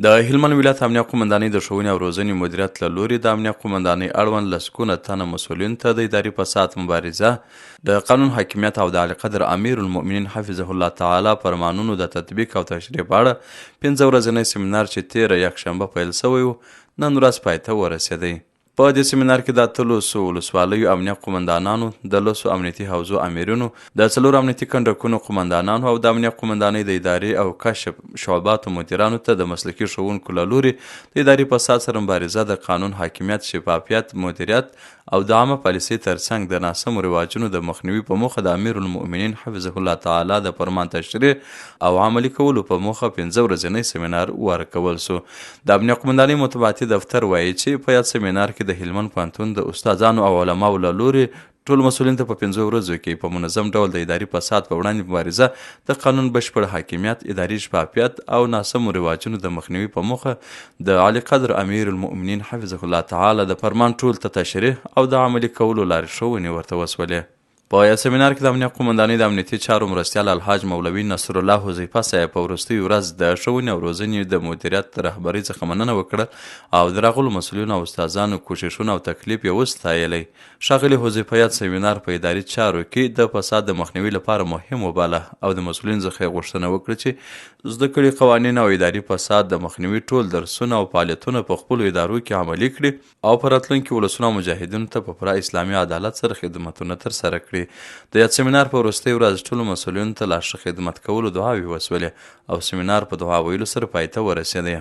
د هلمند ولایت امنیه قومندانۍ د ښوونې او روزنې مدیریت له لوري د امنیه قومندانۍ اړوند لسګونه تنه مسؤلینو ته د اداري فساد مبارزه، د قانون حاکمیت او د عالیقدر امیرالمؤمنین حفظه الله تعالی فرمانونو د تطبیق او تشریح په اړه پنځه ورځنی سیمینار چې تېره یکشنبه پیل شوی و، نن ورځ پای ته ورسېدی. په دې سیمینار کې د اتلسو ولسوالیو امنیه قومندانانو، د لسو امنیتي حوزو امیرینو، د څلورو امنیتي کنډکونو قومندانانو او د امنیه قومندانۍ د ادارې او کشف شعباتو مدیرانو ته د مسلکي ښوونکو له لوري د اداري فساد سره مبارزه، د قانون حاکمیت، شفافیت، مدیریت او د عامه پالیسۍ ترڅنګ د ناسمو رواجونو د مخنیوي په موخه د امیرالمؤمنین حفظه الله تعالی د فرمان تشریح او عملي کولو په موخه پنځه ورځنی سیمینار ورکول شو. د امنیه قومندانۍ مطبوعاتي دفتر وایي چې په یاد سیمینار کې د هلمند پوهنتون د استادانو او علماوو له لوري ټولو مسؤلینو ته په پنځو ورځو کې په منظم ډول د اداري فساد په وړاندې مبارزه، د قانون بشپړ حاکمیت، اداري شفافیت او ناسمو رواجونو د مخنیوي په موخه د عالیقدر امیرالمؤمنین حفظه الله تعالی د فرمان ټول ته تشریح او د عملي کولو لارښوونې ورته وسولې. په یاد سمینار کې د امنیه قومندانۍ د امنیتي چارو مرستیال الحاج مولوي نصرالله حذیفه صاحب په وروستۍ ورځ د ښوونې او روزنې د مدیریت رهبرۍ څخه مننه وکړه او د راغلو مسؤلینو او استادانو کوښښونه او تکلیف یې وستایلی. ښاغلي حذیفه یاد سمینار په اداري چارو کې د فساد د مخنیوي لپاره مهم وباله او د مسؤلینو څخه یې غوښتنه وکړه چې زده کړي قوانین او اداري فساد د مخنیوي ټول درسونه او فعالیتونه په خپلو ادارو کې عملي کړي او په راتلونکي ولسونو او مجاهدینو ته په پوره اسلامي عدالت سره خدمتونه ترسره کړي. د یاد سیمینار په وروستۍ ورځ ټولو مسؤلینو ته لا ښه خدمت کولو دعاوې وسولې او سیمینار په دعا ویلو سره پای ته ورسېدی.